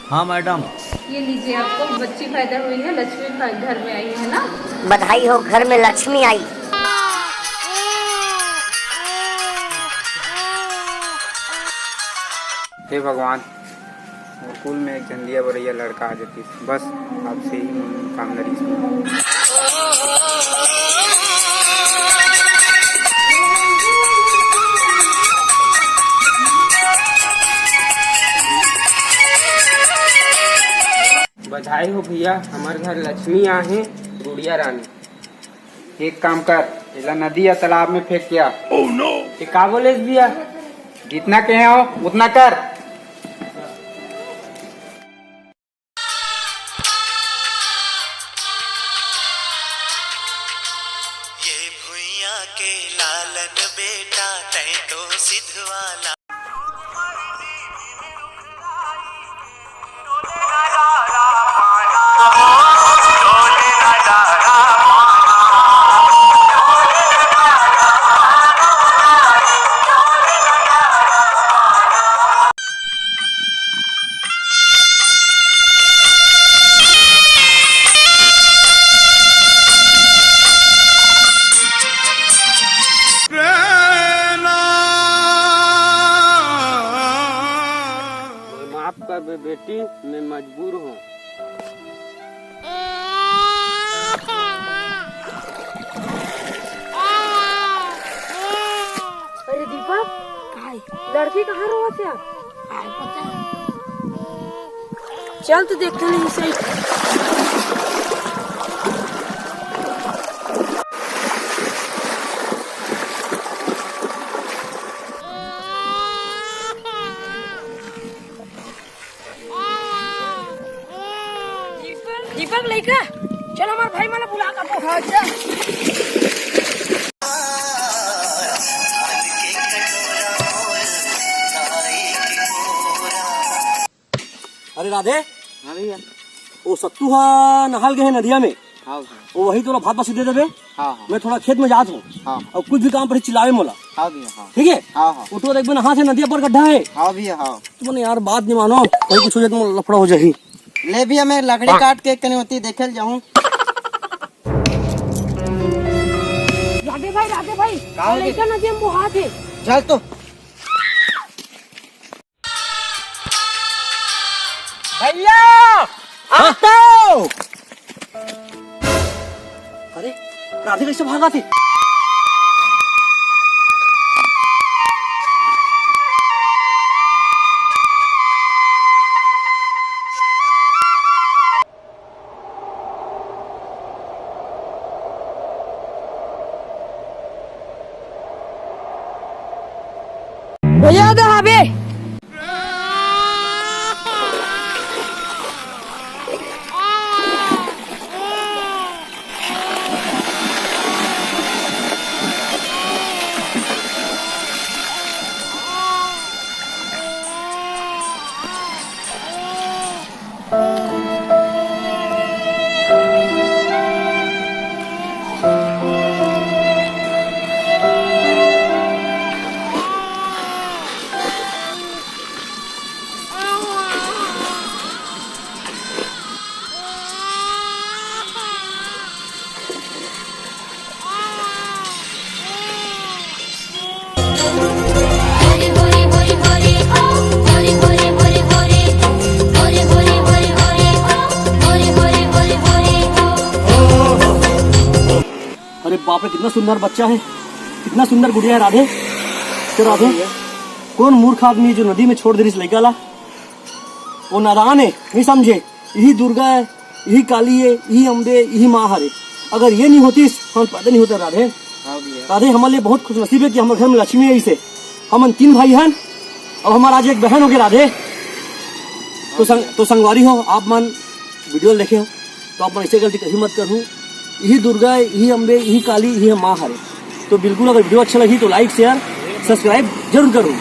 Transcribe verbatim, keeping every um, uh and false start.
हाँ मैडम। ये लीजिए, आपको बच्ची पैदा हुई है, लक्ष्मी घर में आई है ना। बधाई हो, घर में लक्ष्मी आई। हे भगवान, मोर कुल में एक झन दिया बरइया लड़का आ जतिस, बस आपसे ही मनोकामना रहिस। बधाई हो भैया, हमर घर लक्ष्मी आ हे, गुड़िया रानी। एक काम कर, एला नदी या तालाब में फेंक के आ। Oh no! ये का बोलेस भैया? जितना कहे हो उतना कर। ये भुइयां के लालन बेटा, तैं तो सिधवाला। माफ कर बे बेटी, मैं मजबूर हूँ। अरे दीपक, काय? लड़की कहाँ रोवत हे यार? काय पता। चल तो देखते नहीं सही। दीपक लइका, चल हमार भाई मन ला बुला के। हाँ, चल। अरे राधे। हाँ भैया। वो सत्तू हा नहाल गए हे नदिया में। हाँ भैया। वो वही तोला भात बासी दे देबे। हाँ, हाँ। मैं थोड़ा खेत में जात हूँ। हाँ। और कुछ भी काम पर चिल्लावे मोला। हाँ भैया, हाँ। ठीक है? हाँ, हाँ। उठो, देख बे, नहा से नदिया पर गड्ढा है। हाँ भैया, हाँ। तुमने यार बात नहीं मानो, कहीं कुछ हो जाए तो लफड़ा हो जाही। ले भैया, मैं लकड़ी काट के कनी होती देखे ल जाऊँ। राधे भाई, राधे भाई, का हो गया? लइका नदिया में बोहात हे। चल तो। भैया, हाँ? आ तो। अरे, राधे कैसे भागा थे? भैया, दहाबे। अरे बाप रे, कितना सुंदर बच्चा है, कितना सुंदर गुड़िया है राधे। तो राधे, कौन मूर्ख आदमी जो नदी में छोड़ दे रही इस लड़का ला? वो नादान है, नहीं समझे। यही दुर्गा है, यही काली है, यही अम्बे, यही माँ हरे। अगर ये नहीं होती, हम पैदा नहीं होता राधे। हाँ भैया। राधे, हमारे लिए बहुत खुशनसीब है कि हमारे घर में लक्ष्मी है इसे। हम तीन भाई हैं, अब हमारा आज एक बहन हो गई राधे। तो संग, तो संगवारी हो, आप मन वीडियो देखे हो, तो आप मन ऐसे गलती कभी मत करूँ। यही दुर्गा है, यही अम्बे, यही काली, यही माँ हरे। तो बिल्कुल अगर वीडियो अच्छा लगी तो like, share, subscribe जरूर करूँ।